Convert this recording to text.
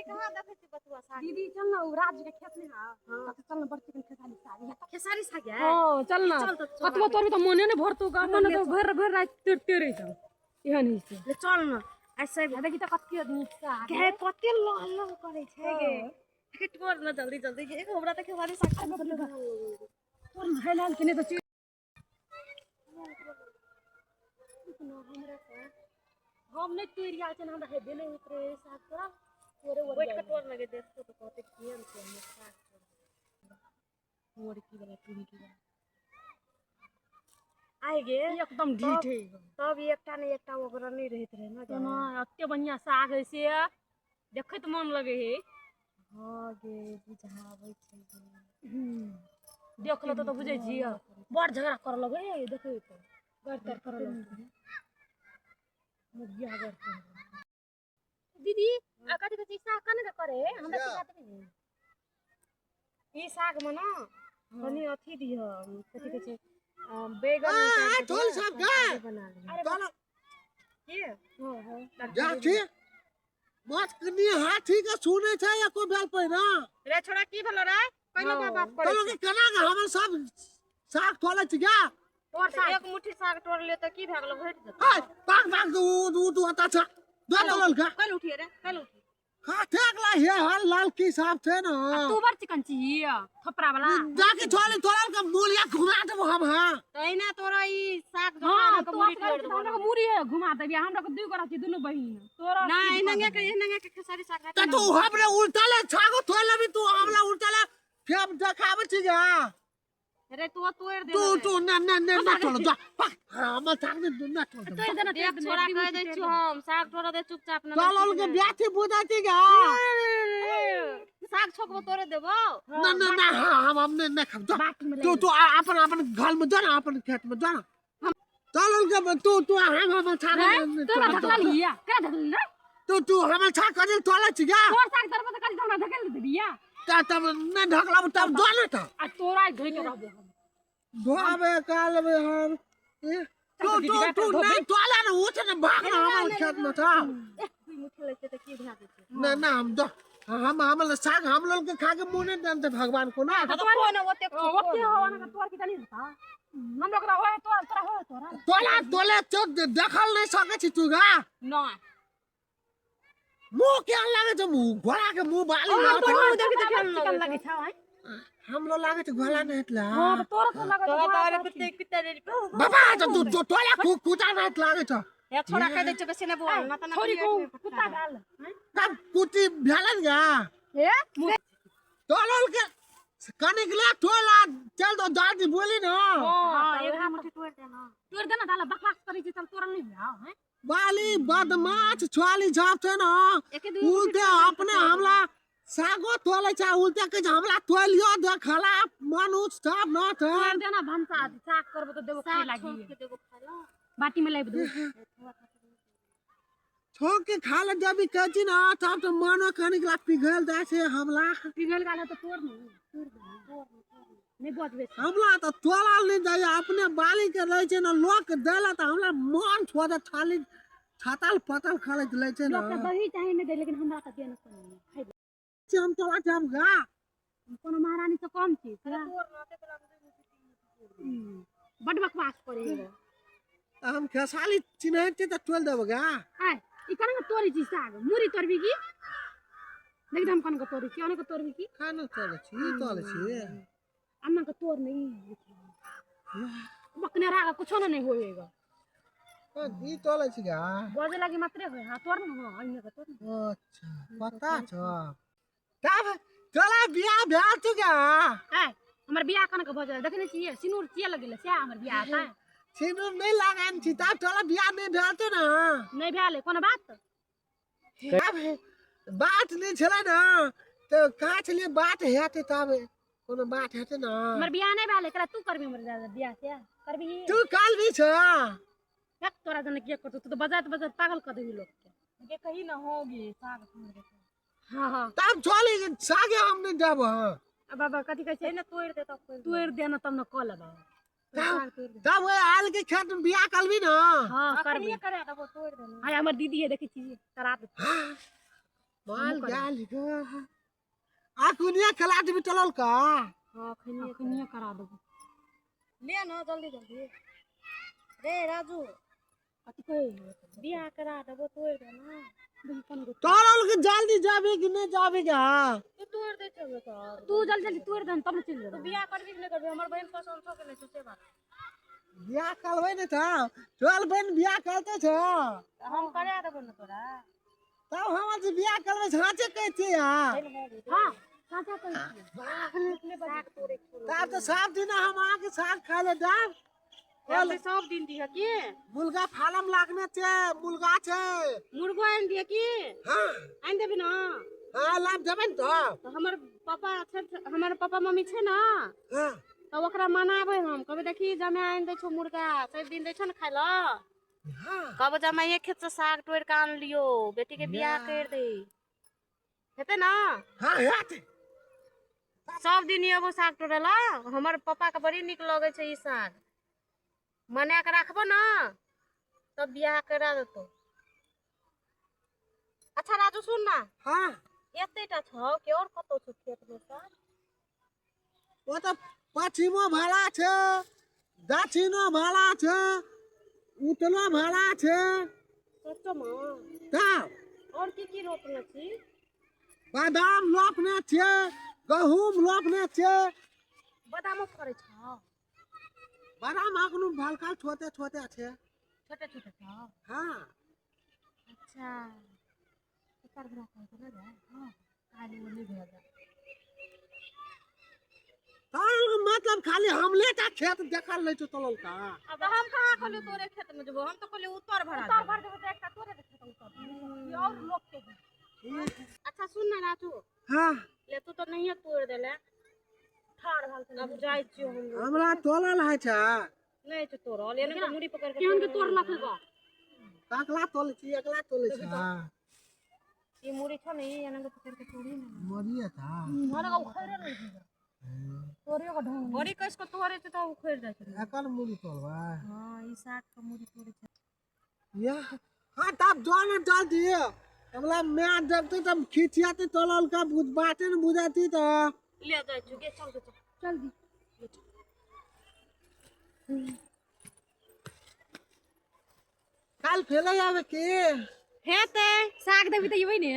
कहाँ देखै छी बथुआ साग? दीदी चल ना, उ राज के खेत में हां, तो चल ना, बड़ चिकन खेसारी साग है। खेसारी साग है? हां, चल ना। चल तो चल। कतबो तोड़बी तऽ मोने नहि भरतौ गा, मन तऽ भरि भरि राति तोड़िते रहि जाउ, एहन होइ छै। ले चल ना, ऐसे आ देखी तऽ कते नीक साग। गे, कते लह लह करै छै गे। गे, तोड़ ना जल्दी जल्दी गे, हमरा तऽ खेसारी साग तोड़ ना, हेल हेल के नहि तऽ चुरि। हम नहि तोड़ि आयल छै, हमरा हेबे नहि होइत रहै साग तोरा तोरे। बैठ के तोड़ लगे, देखतो तऽ कहते केहन छै हमर साग। मोरकी वाला टुनकी वाला आइ गे एकदम ढीठ है। तब एकटा ने एकटा ओकरा नहि रहैत रहे ने। केना एते बढ़िया साग है से देखैत मन लगे है। हँ गे, बुझाबै छै गे। देख लेतौ तऽ बुझै छियै बड़ झगड़ा करऽ लगे है, देखै तऽ गर तर करऽ लगतौ। मुखिया गर तर। दीदी, आ कथी कहै छै, ई साग केना के करे है? हमरा सिखा देबही ने? ई साग मे ना कनि अथी दिह, कथी कहै छै, बैगन आ, उतारि के ढोल दिह, साहब तरकारी गे। बना लिह। अरे चलो। की? हाँ। जा छी माछ कनी हाथी के सुने छै एको भेल पहिना। रे छोड़ा, की भेलो रे? पहिलो बार बात करै। चलो के केना के हमर सब साग तोले छी गा? तोर साग एक मुट्ठी साग तोड़ ले तऽ की भए गेलो? घटि जेतौ। आय पाक पाक दू दू दू आता छ दो तोलल का। कल उठिए रे, कल उठी। हाथे ला हे हाल लाल की साहब छै ना। आ तू बड़ चिकन छी थोपरा वाला। जाके छोले तोलल के मूलिया घुमा देबो हम। हां, तहिना तोरा ई साग हाँ, के तू मुड़ी असगर तोड़ छी तऽ देबो। हमरा के मुड़ी है घुमा देबी। हमरा के दुई गोरा छी दुनू बहिन तोरा। ना, एनंगे के, एनंगे के खेसारी साग त तू हमरे उल्टा ले छागो तोल अभी, तू हमला उल्टा ले फेर देखाबै छी गा। रे, तू तोड़ दे। तू तू ना ना ना ना तोल जा पाक, हमर साग ने ना तोल। तोड़ देना। देख छोड़ा, कह दै छियो हम, साग तोड़ दे चुपचाप ना। तोलल के ब्याथी बुझै छी गा। साग छोकबो तोड़े देबो। ना ना ना, हाँ, हम नहीं नहीं खाब जा। बाटी में। तू तू अपन अपन घर में जा ना, अपन खेत में जा ना। चल के तू तू हम हम छाग। तोरा धकला लिया, केना धकली रे? तू तू हमर छाग कजे तोले छी गा? तोर साग तरफ तऽ कथी हमरा धकेल देबिया? त तब नहीं ढकला तब दो ना त। आ तोरा धोइ के रहबो हम। धोआबे कालबे हम ए, तू तू तू नहीं तोले ना, उठ ना, भाग ना हमर खेत में था। एक दुई मुट्ठी लेते तऽ की भए जेतै? ना ना, हम दो हम हम साग हम लोग के खा के मुंह नहीं जानते भगवान को ना। तऽ कोन ओतेक? ओते हवा ना तोर की जानी होता हम लोग होए तोर, तोरा होए तोरा। तोला तोले तो देखल नहीं सके छी तू गा। ना। मुंह केहन लागे छै? मुंह घोड़ा के मुंह बाली। तोहर लागै मुंह देखी तऽ केहन चिकन लगै? लगे छौ आइ? हमरो लागे छै घोड़ा नहीं हटला। हां, तऽ तोरा तो लगे तोरा तोरे कुत्ते कुत्ते रे। बाबा, तो तू तो तोला कुत्ता नहीं लागे छै। एक छोड़ा कह दै छियो, बेसी नहि बोल ना तऽ ना। छोरी को कुत्ता गाल। तब कुटी भेलन गा। हे। तोलल के कनिक ले तोला चल दो, दादी बोली ना। हां, एक दुई मुट्ठी तोड़ दे ना। तोड़ देना दाला, बकवास करै छी, चल तोरा नहीं हुआ हैं। बाली बदमाश छुआली झाप छै ना। एके दुई मुट्ठी। उल्टे अपने हमला सागो तोले छै, उल्टे के हमरा तोलियो देखला मनुष्य सब न छै। तोड़ देना, भनसा साग करबो तऽ देबो खाय साग लागी। छोक के देबो खाय ला। बाटी में लाबि दो। छोक के खा ले जब कहै छी ना तब तो मनो कनिक ला पिघल जाइ छै हमला। पिघल गाल तऽ तोड़ नहीं, तोड़ दे नहीं बचबे। हमला तऽ तोला नहीं जाइए, अपने बाली के रहै छै ने, लोक के देला तऽ हमरा मन छोड़ दे, थाली छाताल पताल खा लै छै ना। लोक के दही चाही नहि दे, लेकिन हमरा तऽ देना कोनो नहि खाइ ले। हम तोला जाम गा। कोनो महारानी से कम छी? तोड़ ना ते तोरा दुई मुट्ठी तीन मुट्ठी तोड़। बड बकवास करे है। हम खेसाली चिन्है छी तऽ तोल देब गा। आय, ई केना के तोड़ै छी साग? मुरी तोड़बी की? देख हम केना के तोड़ै छी, ओना के तोड़बी की? खाना तोले छी, तोले छी। अन्ना के तोड़ नहीं, बकने रहा कुछो ना नहीं होएगा। ई तोले छी गा? बजे लागी मात्रे होय। हां, तोड़ न। हां, अन्ना के तोड़ न। अच्छा, पता छ तब तोला बियाह भेल छु गा? आय, हमर बियाह केना के भऽ गेल? देखने छियै सिनूर किया लगेले सएह हमर बियाह हेतै? सिन्दूर नहीं लगान छी तब तोला बियाह नहीं भेल छौ ना? नहि भेल है, कोनो बात? तब बात नहीं छलै ना तऽ कहाँ छलियै, बात हेतै तब कोनो बात हेतै ना। हमर बियाह नहि भेल, एकरा तू करबी हमर दादा बियाह से करबी? तू काल भी छ। देख तोरा जने किया करतौ, तू तऽ बजात बजात पागल कऽ देबी लोक के। गे, कही ना होगी साग तोड़ दे। हाँ हाँ। तब चली सागे हम नहीं देब। हाँ। आ बाबा, कथी कहै छै? ने तोड़ दे तब कोई तोड़ि दे ना तब न कऽ लेबै। साग तोड़ दे। तब ओहि आल के खेत में बियाह करबी ना? हाँ, करबै। अखनिये करा देबो, तोड़ दे ना। आय, हमर दीदी है, देखै छी करा देतै। माल गेल आ कुनिया खेला देबी टलल का। हाँ अखनिए। अखनिए करा देबो। ले न जल्दी जल्दी रे राजू। कथी कहै? बियाह करा देबो, तोड़ दे ना। देखी कोन गो। टलल के जल्दी जाबी कि नहीं जाबी का? तू तोड़ दे छौ सब। तू जल्दी जल्दी तोड़ दे तब ने चलि तू जेबै। बियाह करबी कि नहीं करबी? हमर बहन पसंद छौ कि नहीं छौ से बात। बियाह करबै ने छ, चल बहन बियाह करते छ। हम करा देबो ने तोरा। तब हमर से बियाह करबै साँचे कहै छियै अहाँ? हाँ साँचा कहै छियै। साग तोड़े छौ। तब तऽ सब दिन हम अहाँके साग खाय लए जायब। सब दिन दिह की? मुर्गा फार्म लागने छै, मुर्गा छै। मुर्गो आनि दिह की? हाँ। आनि देबी ना? हाँ लाभ देबै ने तब। तऽ हमर पापा छै, हमर पापा मम्मी छै ना। हाँ। तब ओकरा मनाबै हम, कहबै देखी जमाइ आनि दै छौ मुर्गा, सब दिन दै छौ ने खाय लए। हाँ। कहबै जमाइए खेत से साग तोड़ि कऽ आनलियौ, बेटी के बियाह करि दे, हेतै ना? हाँ हेतै। सब दिन एबो साग तोड़ै लए, हमर पापा के बड़ी नीक लगै छै ई साग। मना के राखबो ना तब बियाह करा देतौ। अच्छा राजू सुन ना। हाँ। एतेटा छौ कि और कतौ छौ खेत में साग? ओ तऽ पश्चिमो भाड़ा छै, दक्षिणो भाड़ा छै, उत्तरो भाड़ा छै। सचो में? तब। और की की रोपने छी? बादाम रोपने छियै, गहूम रोपने छियै। बादामो फरै छौ? बादाम अखनो भलका छोटे छोटे छै। छोटे छोटे छौ? हाँ। अच्छा एकर बड़ा कहै ने रे। हाँ काल्हि ओ नहि भऽ जाय। तोरल मतलब खाली हमले टा खेत देखल लै छौ तोरल का। अब हम कहाँ कहलियौ तोरे खेत में जेबो, हम तो कहलियौ उत्तर भरा उत्तर देबो। भर देबै तऽ एकटा तोरे खेत उत्तर ई और लोक के भी। अच्छा सुन ना राजू। हाँ। ले तू तो नहिये तोड़ देले। ठाढ़ भेल छलै। अब जाइ छियौ हम। हमरा तोलल है छै। नहीं छौ तोड़ल, एने के मुड़ी पकड़ के। केहन के तोड़लक है गो। एकला तोलै छी, एकला तोलै छी। ई मुड़ी छौ ने, ई एने के पकड़ के तोड़ी ने। मरिए था। हमरा उखड़े रहै छै तोड़ियो के ढंग। बड़ी कस के तोड़े छै तऽ उखड़ जाइ छै। एकर मुड़ी तोलबै? हाँ ई साग के मुड़ी तोड़े छै। या हाँ तब जो ने जल्दी हमरा मैं देखते तब खिचियाते तोलल का बुझ बाटे ने बुझाती तो। ले जाइ छियौ गे, चल गे चल। चल दी। काल फेले आवे के? हेतै। साग देबी तऽ एबै ने।